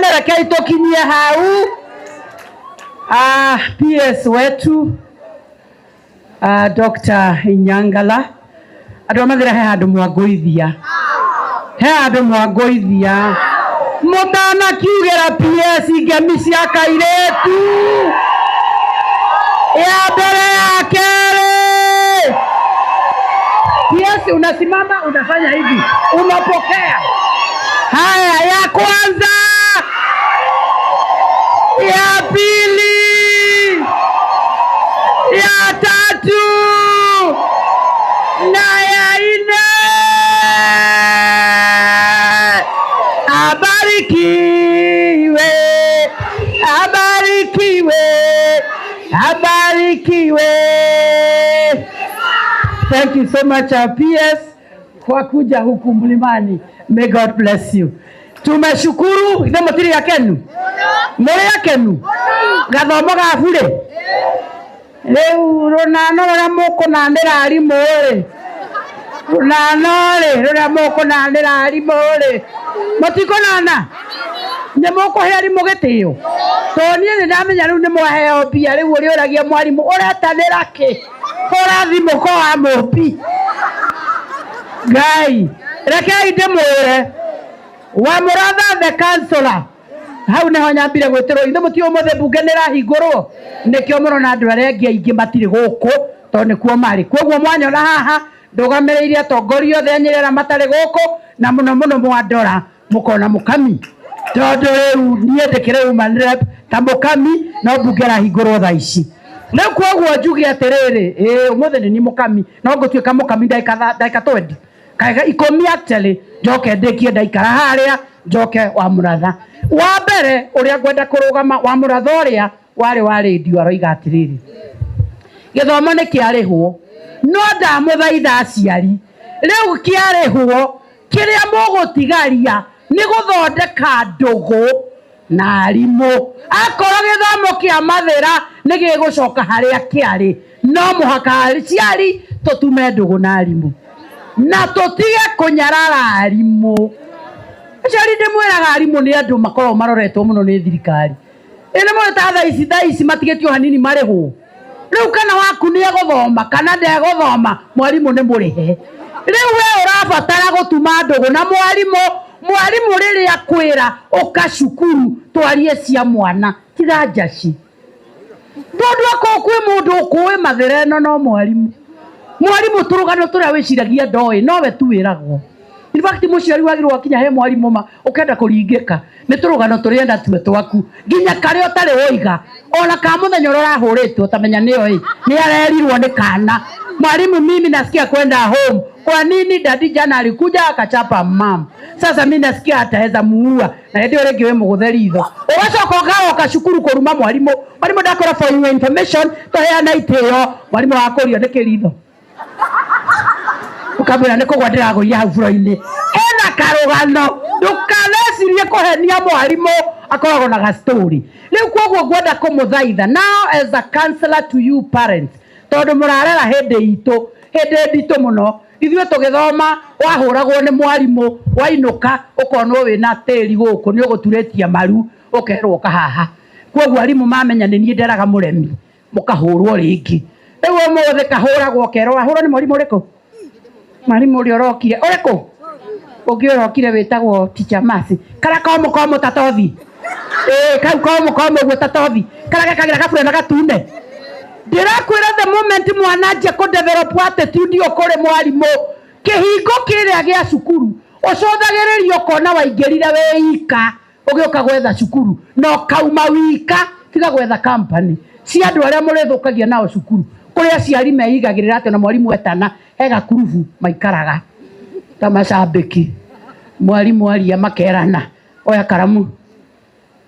Rekei tukinyie hau. PS wetu, Dr. Inyangala, andu a Mathira, he handu mwangũithia, he handu mwangũithia mũtanakiugĩra PS ngemi cia kairĩtu ya mbere ya kerĩ. PS, unasimama, unafanya hivi, unapokea. Haya, ya kwanza, ya pili, ya tatu na ya nne. Abarikiwe, abarikiwe, abarikiwe. Thank you so much, our PS, kwa kuja huku mlimani. May God bless you. Tumeshukuru. Ithe mũtirĩ akenu? Mũrĩ akenu? Gathomo ga burĩ rĩu rũnano rũrĩa mũkũnanĩra arimũ rĩ, rũnano rĩ rũrĩa mũkũnanĩra arimũ rĩ, mũtikũnana, nĩ mũkũhe arimũ gĩtĩo, tondũ niĩ nĩ ndamenya rĩu nĩ mwaheo mbia. Rĩu ũrĩa ũragia mwarimũ, ũretanĩra kĩ? Hũra thimũ ko wa mũmbi. Ngai, rekei ndĩmwĩre, wa Mũratha the councillor, hau niho nyambire gwĩtĩrwo. Ithe mũtiũ, ũmũthĩ mbunge nĩ ĩrahingũrwo, nĩkĩo mũrona andũ arĩa angĩ aingĩ matirĩ gũkũ, tondũ nĩkuo marĩ. Koguo mwanyona haha, ndũgamĩrĩire atongoria othe a Nyĩrĩ arĩa matarĩ gũkũ, na mũno mũno mwandora mũkona mũkami, tondũ rĩu niĩ ndĩkĩrĩ woman rep ta mũkami, no mbunge ĩrahingũrwo thaa ici. Rĩu koguo njuge atĩrĩrĩ, ĩĩ, ũmũthĩ nĩ niĩ mũkami, no ngũtuĩka mũkami ndagĩka 20 kaga 10 actually, njoke ndĩkie ndaikara harĩa, njoke wa Mũratha. Wa mbere ũrĩa ngwenda kũrũgama, wa Mũratha ũrĩa warĩ wa rĩndiũ aroiga atĩrĩrĩ, gĩthomo nĩ kĩarĩhwo, no ndamũthaitha aciari, rĩu kĩarĩhwo, kĩrĩa mũgũtigaria nĩ gũthondeka ndũgũ na arimũ. Akorwo gĩthomo kĩa Mathĩra nĩ gĩgũcoka harĩa kĩarĩ, no mũhaka aciari tũtume ndũgũ na arimũ na tũtige kũnyarara arimũ. Aciari, ndĩmwĩraga, arimũ nĩ andũ makoragwo maroretwo mũno nĩ thirikari. Ĩ nĩ mũĩ ta thaa ici matigĩtio hanini marĩhwo. Rĩu kana waku nĩ egũthoma kana ndegũthoma, mwarimũ nĩ mũrĩhe. Rĩu we ũrabatara gũtuma ndũgũ na mwarimũ. Mwarimũ rĩrĩa kwĩra ũka cukuru twarie cia mwana, tiga njaci, tondũ akorwo kwĩ mũndũ ũkũĩ Mathĩra ĩno no mwarimũ. Mwarimũ tũrũgano tũrĩa wĩciragia ndoĩ nowe tu wĩragwo. In fact, mũciari wagĩrĩirwo wakinya he mwarimũ ma ũkenda kũringĩka nĩ tũrũgano tũrĩa natuo twaku, nginya karĩa ũtarĩ woiga, ona ka mũthenya ũrĩa ũrahũrĩtwo, tamenya nĩyo ĩ nĩ arerirwo nĩ kana mwarimũ, "Mimi nasikia kwenda home. Kwa nini? Daddy jana alikuja akachapa mum, sasa mi nasikia ataweza muua." Na hĩndĩ ĩyo rĩngĩ wĩ mũgũthe ritho, ũgacoka ũgaroka cukuru kũruma mwarimũ. Mwarimũ ndakora. For your information, tũheana itĩo. Mwarimũ wakũrio nĩ kĩritho, ũkamwĩra nĩ kũgwa ndĩragũire hau buro-inĩ. Ena karũgano, ndũkanecirie kũhenia mwarimũ, akoragwo na gastori. Rĩu koguo ngwenda kũmũthaitha now as a counselor to you parents, tondũ mũrarera hĩndĩ itũ, hĩndĩ nditũ mũno. Ithuĩ tũgĩthoma, wahũragwo nĩ mwarimũ, wainũka ũkonwo wĩna tĩri gũkũ, nĩ ũgũturĩtie maru, ũkerwo kahaha. Koguo arimũ mamenya nĩ niĩ nderaga mũremi, mũkahũrwo rĩngĩ. Rĩu ũmũthĩ kahũragwo, ũkerwo wahũrwo nĩ mwarimũ ũrĩkũ? Mwarimũ ũrĩa ũrokire ũrĩkũ? Ũngĩ ũrokire wĩtagwo Teacher Mercy, karĩa komũ komũ ta tothi, ĩĩ, kau komũ komũ ũguo ta tothi, karĩa gekagĩra gaburana gatune. Ndĩrakwĩra, the moment mwana anjia kũ develop attitude ĩyo kũrĩ mwarimũ, kĩhingo kĩrĩa gĩa cukuru ũcũthagĩrĩria, ũkona waingĩrire wĩ ika ũgĩũka gwetha cukuru na ũkauma wika. Tiga gwetha company cia andũ arĩa mũrĩthũkagia nao cukuru. Kũrĩ aciari meigagĩrĩra atĩ ona mwarimũ etana he gakurubu maikaraga ta macambĩki, mwarimũ aria makerana, "Oya karamu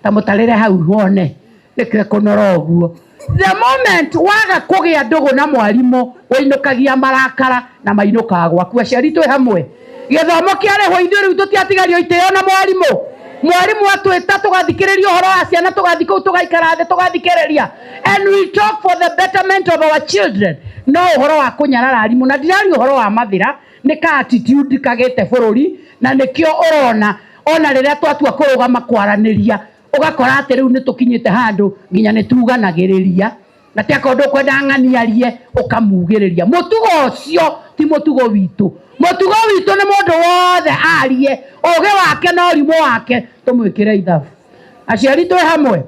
ta mũtarĩre hau wone nĩkĩo ekũnora ũguo." The moment waga kũgĩa ndũgũ na mwarimũ, ũinũkagia marakara na mainũkaga gwaku. Aciari, twĩ hamwe? Gĩthomo kĩarĩhwo, ithuĩ rĩu tũtiatigario itĩo na mwarimũ. Mwarimũ atwĩta tũgathikĩrĩria ũhoro wa ciana, tũgathiĩ kũu, tũgaikara thĩ, tũgathikĩrĩria, and we talk for the betterment of our children. No ũhoro wa kũnyarara arimũ, na ndiraria ũhoro wa Mathĩra, nĩ ka attitude kagĩte bũrũri, na nĩkĩo ũrona Ona rĩrĩa twatua kũrũgama kwaranĩria, ũgakora atĩ rĩu nĩ tũkinyĩte handũ nginya nĩ tuganagĩrĩria, na ti akorwo ndũkwenda ng'ani arie ũkamugĩrĩria. Mũtugo ũcio ti mũtugo witũ. Mũtugo witũ nĩ mũndũ wothe arie ũgĩ wake na ũrimũ wake, tũmwĩkĩre ithabu. Aciari twĩ hamwe,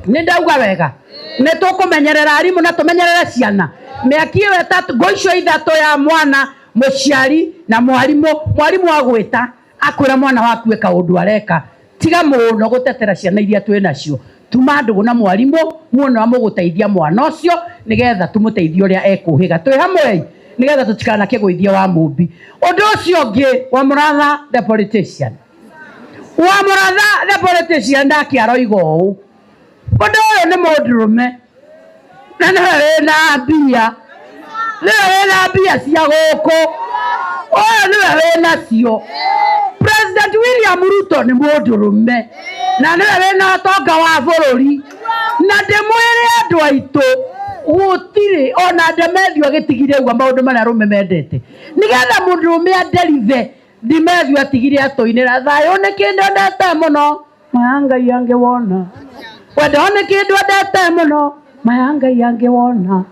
nĩ ndauga wega, nĩ tũkũmenyerera arimũ na tũmenyerere ciana. Mĩaki ĩyo ĩtatũ, ngũ icio ithatũ ya mwana, mũciari na mwarimũ. Mwarimũ agwĩta akwĩra mwana waku eka ũndũ areka, tiga mũno gũtetera ciana iria twĩ nacio. Tuma ndũgũ na mwarimũ, muone ũrĩa mũgũteithia mwana ũcio nĩgetha tũmũteithie ũrĩa ekũhĩga. Twĩ hamwe, nĩgetha tũtikanakĩgũithie wa mũmbi. Ũndũ ũcio ũngĩ, wa Mũratha the politician, wa Mũratha the politician nake aroiga ũũ, mũndũ ũyũ nĩ mũndũrũme na nĩwe wĩna mbia, nĩwe wĩna mbia cia gũkũ, ũyũ nĩwe wĩna cio. President William Ruto nĩ mũndũrũme na nĩwe wĩna ũtonga wa bũrũri. Na ndĩmwĩre andũ aitũ, gũtirĩ ona Ndemethio agĩtigire ũguo maũndũ marĩa arũme mendete, nĩgetha mũndũrũme aderive. Ndemethio atigire atũinĩra thayũ nĩ kĩndũ endete mũno, maya Ngai angĩwona, wendo nĩ kĩndũ endete mũno, maya Ngai angĩwona,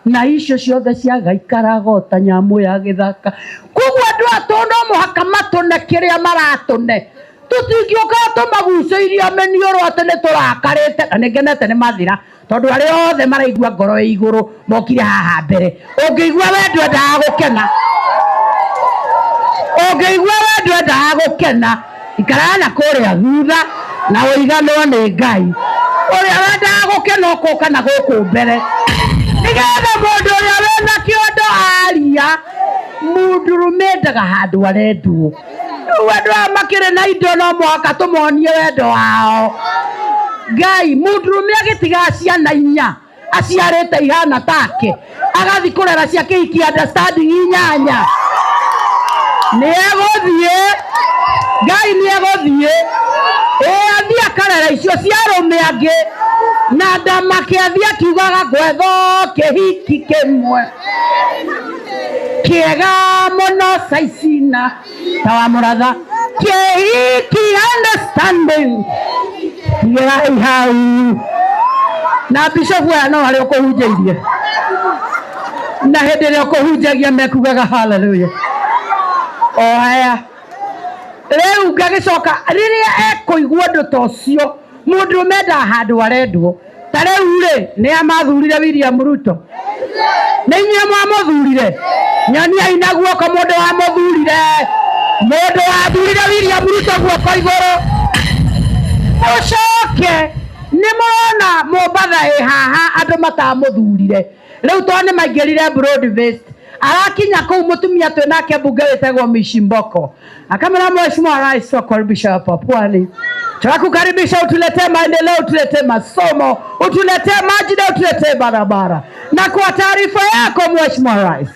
na icio ciothe ciagaikaraga o ta nyamũ ya gĩthaka. Koguo andũ atũ no mũhaka matũne kĩrĩa maratũne. Tũtingĩũka tũmagucĩirie mĩniũrũ atĩ nĩ tũrakarĩte, na nĩ ngenete nĩ mathira, tondũ arĩa othe maraigua ngoro ĩ igũrũ mokire haha mbere. Ũngĩigua we ndwendaga gũkena, ũngĩigua we ndwendaga gũkena, ikaraga na kũrĩa thutha na ũiganwo nĩ Ngai. Ũrĩa wendaga gũkena ũkoka na gũkũ mbere, nĩgetha mũndũ ũrĩa wĩna kĩondo aria. Mũndũrũme endaga handũ arendwo. Rĩu andũ aya makĩrĩ na indo no mũhaka tũmonie wendo wao. Ngai, mũndũrũme agĩtiga ciana inya aciarĩte ihana take, agathi kũrera cia kĩhiki understanding inyanya, nĩ egũthiĩ. Ngai nĩ egũthiĩ, ĩ athiĩ akarera icio cia arũme angĩ, na ndamake athiĩ akiugaga gwethwo kĩhiki kĩmwe kĩega mũno caicina ta wa Mũratha, kĩhiki understanding. Tigerai hau na bishofu aya no harĩa ũkũhunjĩirie, na hĩndĩ ĩrĩa ũkũhunjagia mekugaga haleluya. O aya rĩu ngagĩcoka rĩrĩa ekũigua ũndũ ta ũcio, mũndũ mendaga handũ arendwo. Ta rĩu rĩ, nĩ amathurire William Ruto, nĩ inyuĩ mwamũthurire. Nyoniai na guoko mũndũ wamũthurire, mũndũ wathurire William Ruto, guoko igũrũ. Ũcoke nĩ mũrona Mombatha ĩ haha, andũ matamũthurire rĩu tondũ nĩ maingĩrire broad based. Arakinya kũu, mũtumia twĩ nake mbunge wĩtagwo Mishimboko akamwĩra, "Mheshimiwa Rais, twakukaribisha hapa Pwani, tunakukaribisha utuletee maendeleo, utuletee masomo, utuletee maji na utuletee barabara. Na kwa taarifa yako Mheshimiwa Rais,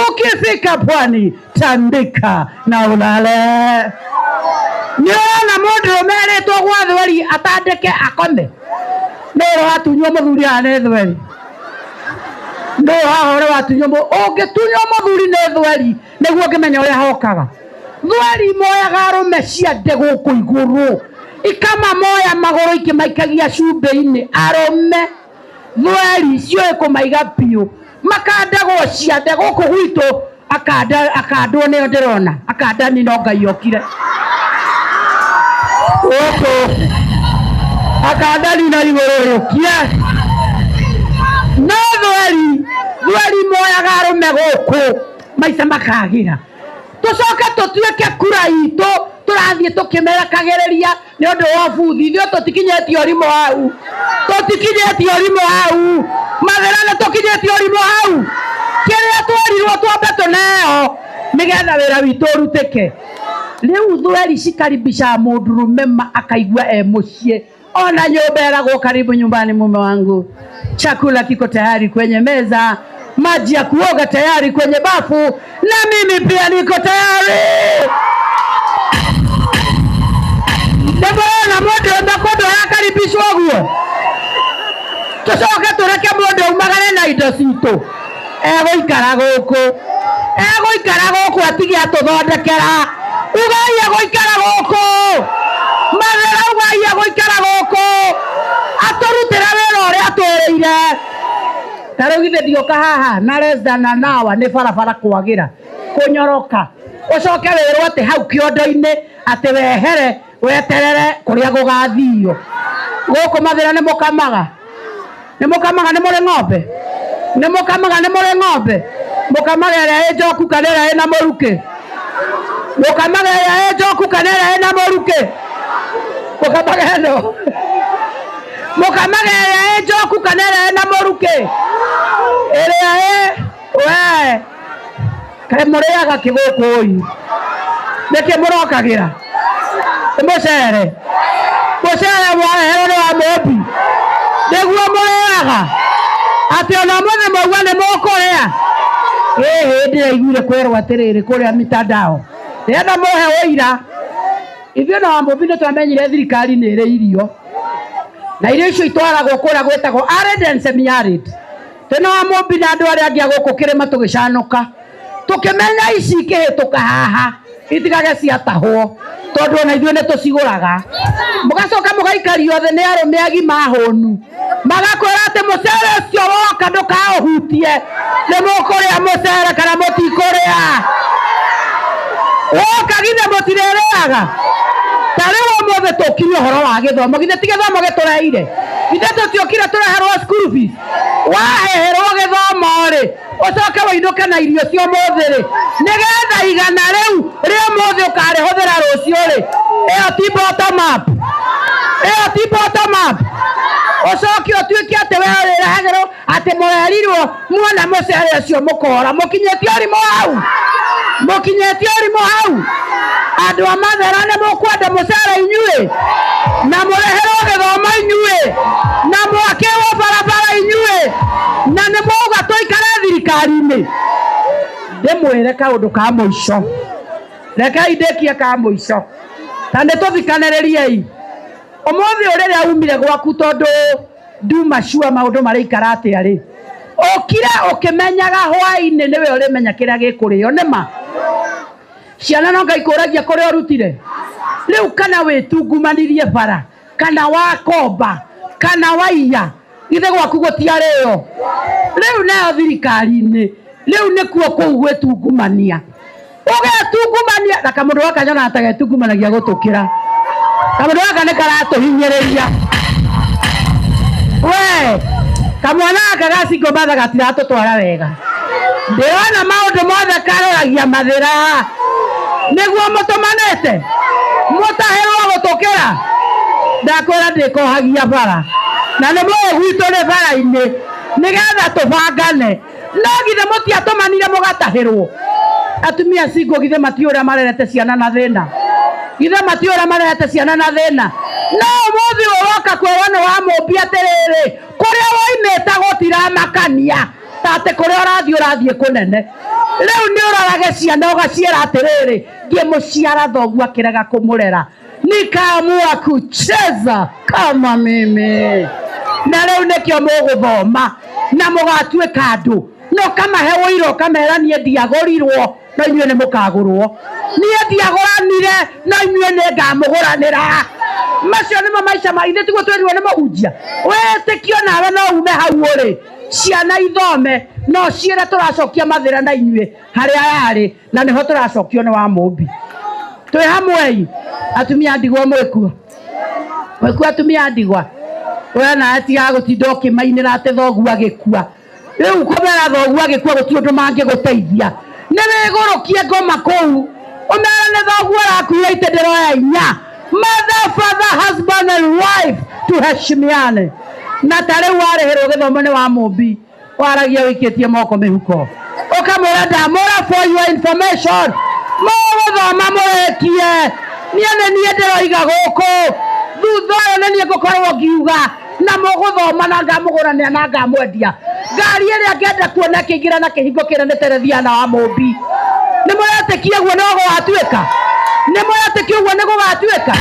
ukifika Pwani tandika na ulale." Nĩ ũrona mũndũrũme erĩtwo gwa thweri atandĩke akome? Nĩ ũratunywo mũthuri haha nĩ thweri? Nĩ haha ũrĩa watunywo? Ũngĩtunywo mũthuri nĩ thweri, nĩguo ũngĩmenya ũrĩa hokaga. Thweri moyaga arũme ciande gũkũ igũrũ, ikamamoya magũrũ ikĩmaikagia cumbĩ-inĩ. Arũme thweri ciũĩ kũmaiga biũ, makandagwo ciande gũkũ gwitũ. Akanda akandwo nĩyo ndĩrona akandani, no Ngai okire gũkũ akandani na igũrũ rĩũkire. No thweri, thweri moyaga arũme gũkũ maica makagĩra. Tũcoke tũtuĩke kura itũ tũrathiĩ tũkĩmerekagĩrĩria nĩ ũndũ wa buthi. Ithuĩ tũtikinyĩtie ũrimũ hau, tũtikinyĩtie ũrimũ hau. Mathĩra nĩ tũkinyĩtie ũrimũ hau? Kĩrĩa twerirwo twambe tũneo nĩgetha wĩra witũ ũrutĩke. Rĩu thweri cikaribisha mũndũrũme ma akaigua e mũciĩ. Ona nyũmba eragwo, "Karibu nyumbani mume wangu, chakula kiko tayari kwenye meza, maji ya kuoga tayari kwenye bafu, na mimi pia niko tayari." Ndĩmũrona mũndũrũme kũndũ arakaribishwo ũguo? Tũcoke tũreke mũndũ aumagare na indo citũ? Egũikara gũkũ, egũikara gũkũ atige atũthondekera. Ugai egũikara gũkũ. Mathĩra ugaia gũikara gũkũ atũrutĩre wĩra ũrĩa atwĩrĩire. Ta rĩu githĩ ndioka haha na less than an hour nĩ barabara kwagĩra kũnyoroka, ũcoke wĩrwo atĩ hau kĩondo-inĩ atĩ wehere weterere kũrĩa gũgathio. Gũkũ Mathĩra nĩ mũkamaga, nĩ mũkamaga, nĩ mũrĩ ng'ombe, nĩ mũkamaga, nĩ mũrĩ ng'ombe. Mũkamaga ĩrĩa ĩ njoku kana ĩrĩa ĩna mũrukĩ? Mũkamaga ĩrĩa ĩ njoku kana ĩrĩa ĩna mũrukĩ? Mũkamaga ĩno, mũkamaga ĩrĩa ĩ njoku kana ĩrĩa ĩna mũrukĩ? Ĩrĩa ĩ we kaĩ mũrĩaga kĩ gũkũ ĩ? Nĩkĩ mũrokagĩra? Nĩ mũcere, mũcere mwareherwo nĩ wa Mũmbi nĩguo mũrĩaga, atĩ ona ũmũthĩ mauga nĩ mũkũrĩa. Ĩhĩ, ndĩraiguire kwĩrwo atĩrĩrĩ kũrĩa mitandao, ndĩrenda mũhe ũira. Ithuĩ na wa Mũmbi nĩ twamenyire thirikari nĩ ĩrĩ irio, na irio icio itwaragwo kũrĩa gwĩtagwo arid and semi arid. Twĩna wa Mũmbi na andũ arĩa angĩ a gũkũ kĩrĩma tũgĩcanũka, tũkĩmenya ici ikĩhĩtũka haha itigage ciatahwo, tondũ ona ithuĩ nĩ tũcigũraga. Mũgacoka mũgaikario thĩ nĩ arũme agima ahũnu, magakwĩra atĩ mũcere ũcio woka ndũkaũhutie, nĩ mũkũrĩa mũcere kana mũtikũrĩa. Woka githĩ mũtirĩrĩaga? Ta rĩu ũmũthĩ tũkirie ũhoro wa gĩthomo, githĩ ti gĩthomo gĩtũreire? Githĩ tũtiokire tũreherwo school fees? Waheherwo gĩthomo rĩ, ũcoke wĩinũke na irio cia ũmũthĩ rĩ, nĩgetha igana rĩu rĩa ũmũthĩ ũkarĩhũthĩra rũciũ rĩ, ĩyo ti bottom up, ĩyo ti bottom up. Ũcoke ũtuĩke atĩ we ũrĩrehagĩrwo atĩ mũrerirwo muona mũcere ũcio mũkora. Mũkinyĩtie ũrimũ hau, mũkinyĩtie ũrimũ hau. Andũ a Mathera nĩ mũkwenda mũcere inyuĩ, na mũreherwo gĩthomo inyuĩ, na mwakĩrwo barabara inyuĩ, na nĩ mwauga tũikare thirikari-inĩ. Ndĩmwĩre kaũndũ ka mũico, rekei ndĩkie ka mũico, ta nĩ tũthikanĩrĩriei. Ũmũthĩ ũyũ rĩrĩa umire gwaku, tondũ nduma sure maũndũ marĩikara atĩa rĩ, ũkire ũkĩmenyaga hwaĩ-inĩ nĩwe ũrĩmenya kĩrĩa gĩkũrĩo. Nĩma ciana no Ngai kũragia kũrĩa ũrutire rĩu, kana wĩtungumanirie bara, kana wakomba, kana waiya, githĩ gwaku gũtiarĩo? Rĩu nayo thirikari-inĩ rĩu nĩkuo kũu gwĩtungumania, ũgetungumania na kamũndũ gaka nyonaga ta getungumanagia gũtũkĩra. Kamũndũ gaka nĩ karatũhinyĩrĩria. We kamwana gaka ga single mother gatiratũtwara wega, ndĩrona maũndũ mothe karoragia Mathĩra. Nĩguo mũtũmanĩte mũtahĩrwo gũtũkĩra, ndakwĩra ndĩkohagia bara, na nĩ mũĩ gwitũ nĩ bara-inĩ, nĩgetha tũbangane. No githĩ mũtiatũmanire mũgatahĩrwo? Atumia single githĩ matiũĩ ũrĩa marerete ciana na thĩna? Githĩ matiũĩ ũrĩa marerete ciana na thĩna? No ũmũthĩ ũroka kwĩrwo nĩ wa Mũmbi atĩrĩrĩ, kũrĩa woimĩte gũtiramakania, ta atĩ kũrĩa ũrathiĩ ũrathiĩ kũnene. Rĩu nĩ ũrorage ciana ũgaciĩra atĩrĩrĩ, ngĩmũciara thoguo akĩrega kũmũrera, nikaamua kucheza kama mimi. Na rĩu nĩkĩo mũgũthoma na mũgatuĩka andũ, na ũkamahe ũira, ũkamera niĩ ndiagũrirwo no inyuĩ nĩ mũkagũrwo, niĩ ndiagũranire no inyuĩ nĩ ngamũgũranĩra. Macio nĩmo maica ma ithuĩ, tiguo twĩrirwo nĩ mũhunjia. Wĩtĩkio nawe no ume hau ũrĩ, ciana ithome, no ciĩre tũracokia Mathĩra na inyuĩ harĩa yarĩ, na nĩho tũracokio nĩ wa Mũmbi. Twĩ hamwe atumia ndigwa, mwĩkuo mwĩkuo atumia ndigwa, we nawe tigaga gũtinda ũkĩmainĩra atĩ thoguo agĩkua. Rĩu kũmera thoguo agĩkua gũtirĩ ũndũ mangĩgũteithia, nĩ wĩgũrũkie ngoma kũu ũmere nĩ thoguo arakuire itĩ ndĩroya inya. Mother, father, husband and wife, tuheshimiane. Na ta rĩu warĩhĩrwo gĩthomo nĩ wa Mũmbi, waragia wĩikĩtie moko mĩhuko, ũkamwĩra ndamũra for your information, mũgũthoma mũrĩkie, niĩ nĩ niĩ ndĩroiga gũkũ, thutha ũyũ nĩ niĩ ngũkorwo ngiuga na mũgũthoma na ngamũgũranĩra na ngamwendia ngari ĩrĩa ngenda kuona ĩkĩingĩra na kĩhingo kĩrĩa nĩ terethiana wa Mũmbi. Nĩ mũretĩkia ũguo no gũgatuĩka? Nĩ mũretĩkia ũguo nĩ gũgatuĩka?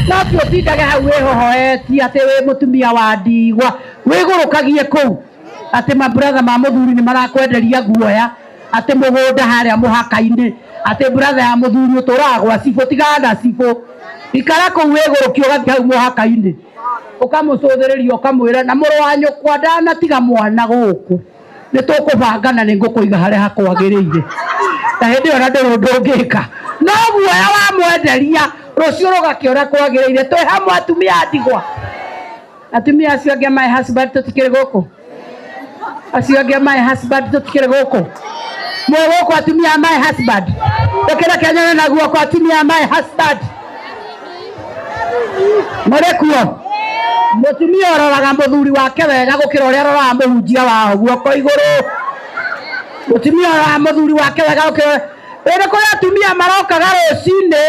No ti ũtindage hau wĩhohoetie atĩ wĩ mũtumia wa ndigwa, wĩgũrũkagie kũu atĩ maburatha ma mũthuri nĩ marakwenderia guoya, atĩ mũgũnda harĩa mũhaka-inĩ, atĩ buratha ya mũthuri ũtũraga gwa cibũ. Tigana na cibũ. Ikara kũu wĩgũrũkie ũgathiĩ hau mũhaka-inĩ ũkamũcũthĩrĩria ũkamwĩra na mũrũ wa nyũkwa ndanatiga mwana gũkũ nĩ tũkũbanga na nĩ ngũkũiga harĩa hakwagĩrĩire. Na hĩndĩ ĩyo na ndũrĩ ũndũ ũngĩka, no guoya wamwenderia rũciũ rũgakĩona kwagĩrĩire. Twĩ hamwe atumia a ndigwa, atumia acio angĩ a my husband tũtikĩrĩ gũkũ, acio angĩ a my husband tũtikĩrĩ gũkũ, mwĩ gũkũ atumia a my husband, ũkĩreke nyone na guoko atumia a my husband mũrĩ kuo. Mũtumia ũroraga mũthuri wake wega gũkĩra ũrĩa aroraga mũhunjia wao, guoko igũrũ. Mũtumia ũroraga mũthuri wake wega gũkĩra ĩrĩ kũrĩ atumia marokaga rũcinĩ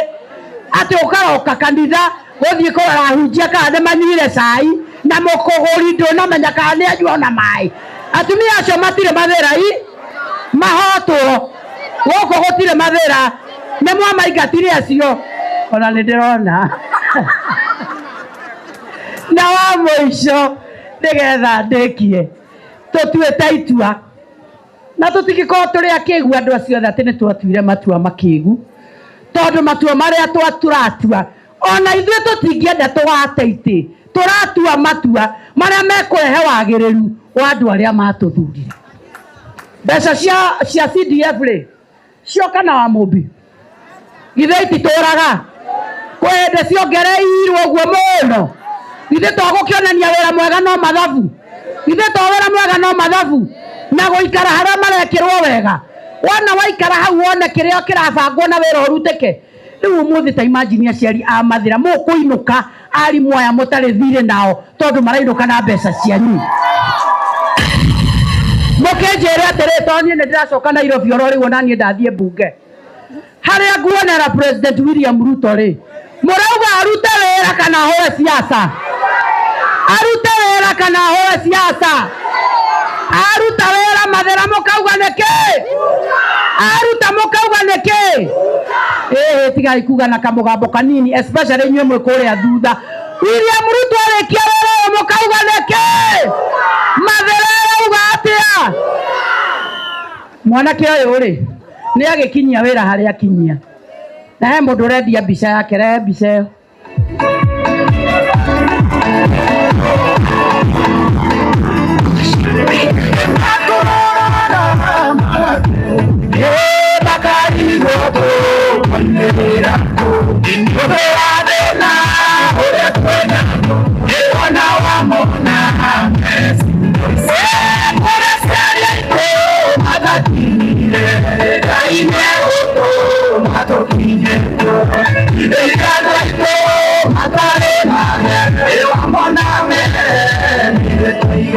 atĩ ũkaroka kanitha gũthiĩ kũrora ahunjia kana nĩ manyuire cai na mũkũgũri ndũnamenya kana nĩ anyua ona maĩ. Atumia acio matirĩ mathĩra i mahotwo gũkũ gũtirĩ mathĩra nĩ mwamaingatire acio ona nĩ ndĩrona. Na wa mũico nĩgetha ndĩkie tũtuĩte itua na tũtingĩkorwo tũrĩ akĩgu andũ acio othe atĩ nĩ twatuire matua makĩgu, tondũ matua marĩa tũratua ona ithuĩ tũtingĩenda tũgate itĩ, tũratua matua marĩa mekũrehe wagĩrĩru wa andũ arĩa matũthurire. Mbeca cia CDF rĩ cioka na wa Mũmbi githĩ ititũraga kwĩ hĩndĩ ciongereirwo ũguo mũno, githĩ to gũkĩonania wĩra mwega no mathabu, githĩ to wĩra mwega no mathabu na gũikara harĩa marekĩrwo wega. Wona waikara hau wone kĩrĩa kĩrabangwo na wĩra ũrutĩke. Rĩu ũmũthĩ ta imagine aciari a Mathĩra mũkũinũka arimũ aya mũtarĩ thirĩ nao tondũ marainũka na mbeca cianyu. Mũkĩnjĩre atĩrĩ, tondũ niĩ nĩ ndĩracoka Nairobi oro rĩu ona niĩ ndathiĩ mbunge harĩa nguonera President William Ruto rĩ, mũrauga arute wĩra kana ahũre siasa? Arute wĩra kana ahũre siasa? Aruta wĩra Mathĩra mũkauga nĩkĩ? Aruta mũkauga nĩkĩ? Ĩĩ tigai kuga na kamũgambo kanini, especially inyuĩ mwĩ kũrĩa thutha. William Ruto arĩkia wĩra ũyũ mũkauga nĩkĩ? Mathĩra arauga atĩa? Mwanake ũyũ rĩ nĩ agĩkinyia wĩra harĩa akinyia, na he mũndũ ũrendia mbica yake, rehe mbica ĩyo.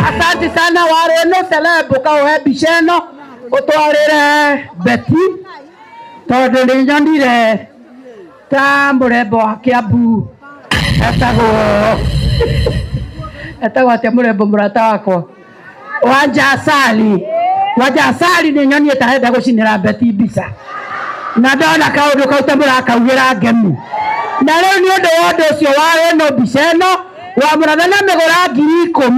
Asante sana warĩ nĩ celeb ũkaũhe mbica ĩno ũtwarĩre Betty tondũ nĩ nyonire ta mũrembo wa Kiambu etagwo atĩa mũrembo mũrata wakwa Wanja Asali. Wanja Asali nĩ nyonie ta arenda gũcinĩra Betty mbica na ndona kaũndũ kau ta mũrakaugĩra ngemi, na rĩu nĩ ũndũ wa ũndũ ũcio wa ĩno mbica ĩno wa mũratha na mĩgũra 10,000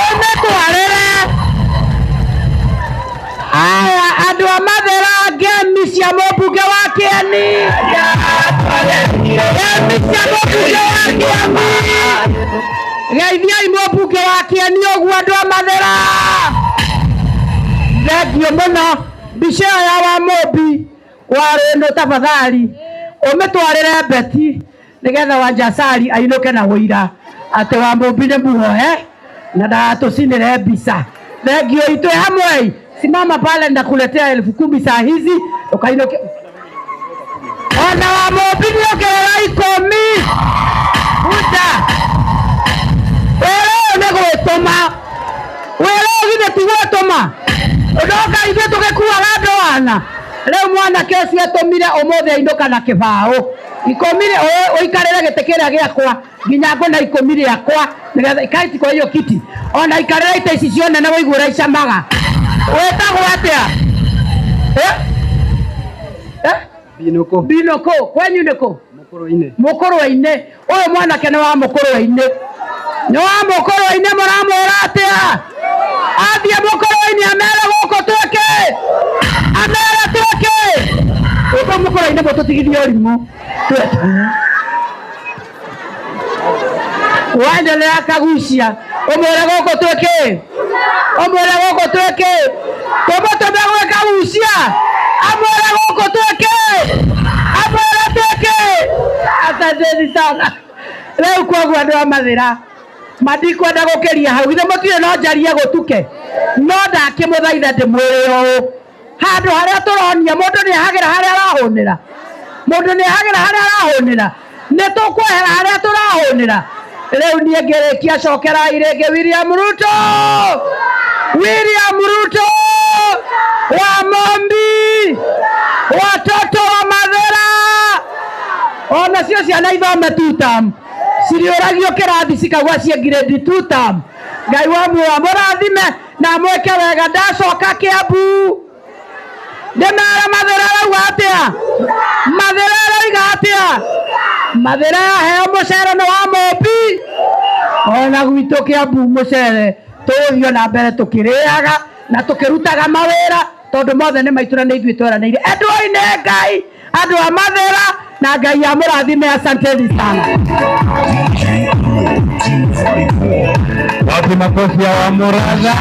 ũmĩtwarĩre aya andũ a Mathĩra ngemi cia mũmbunge wa Kĩeni, ngemi cia mũmbunge wa Kĩeni, geithiai mũmbunge wa Kĩeni ũguo andũ a Mathĩra. Thengiũ mũno. Mbica ĩyo ya wa Mũmbi wa Rĩndũ tafadhali ũmĩtwarĩre Betty nĩgetha Wanja Asali ainũke na ũira atĩ wa Mũmbi nĩ muohe na ndagatũcinĩre mbica. Thengiũ itũ hamwe, simama pale ndakuletea 10,000 saa hizi ukainũke. Ona wa Mũmbi nĩongerera 10. Buda wĩra ũyũ nĩ gwĩtũma, wĩra ũyũ githĩ ti gwĩtũma, ndoka ithuĩ tũgĩkuaga andũ ana. Rĩu mwanake ũcio etũmire ũmũthĩ ainũka na kĩbaũ 10, ũikarĩre gĩtĩ kĩrĩa gĩakwa nginya ngũna 10 rĩakwa nĩgetha ikaiti kwa hiyo kiti ona ikarĩra itĩ ici cio nene wĩigue ũrĩa icamaga. Wĩtagwo atĩa? Binũkũ. Binũkũ. Kwenyu nĩ kũ? Mũkũrwe-inĩ. Mũkũrwe-inĩ. Ũyũ mwanake nĩ wa mũkũrwe-inĩ, nĩ wa mũkũrwe-inĩ. Mũramwĩra atĩa? Athiĩ mũkũrwe-inĩ amere gũkũ twĩke, amere twĩke. Ũkũ mũkũra-inĩ mũtũtigithie ũrimũ. Waendelea kagucia ũmwĩre gũkũ twĩkĩ, ũmwĩre gũkũ twĩkĩ, tũmũtũme gwĩ kagucia, amwĩre gũkũ twĩkĩ, amwĩre twĩkĩ. Asanteni sana. Rĩu koguo andũ a Mathĩra mandikwenda gũkĩria hau, githĩ mũtirĩ no njarie gũtuke, no ndakĩmũthaitha ndĩmwĩre ũũ, handũ harĩa tũronia mũndũ nĩ ahagĩra harĩa arahũnĩra, mũndũ nĩ ahagĩra harĩa arahũnĩra, nĩ tũkwehera harĩa tũrahũnĩra. Rĩu niĩ ngĩrĩkia cokerai rĩngĩ William Ruto, William Ruto wa Mombi, watoto wa Mathĩra, ona cio ciana ithome two term ciriũragio kĩrathi cikagwa ciĩ grade two term. Ngai wa muoyo amũrathime na amwĩke wega. Ndacoka Kiambu ndĩmere Mathĩra arauga atĩa, Mathĩra aroiga atĩa, Mathĩra yaheo mũcere nĩ wa Mombi. Ona gwitũ Kiambu mũcere tũgũthiĩ na mbere tũkĩrĩaga na tũkĩrutaga mawĩra tondũ mothe nĩ maitũ na nĩ ithuĩ tweranĩire. Endwoi nĩ Ngai, andũ a Mathĩra, na Ngai amũrathime. Asanteni sana. DJ Cool 254. Wapi makofi ya Wamuratha?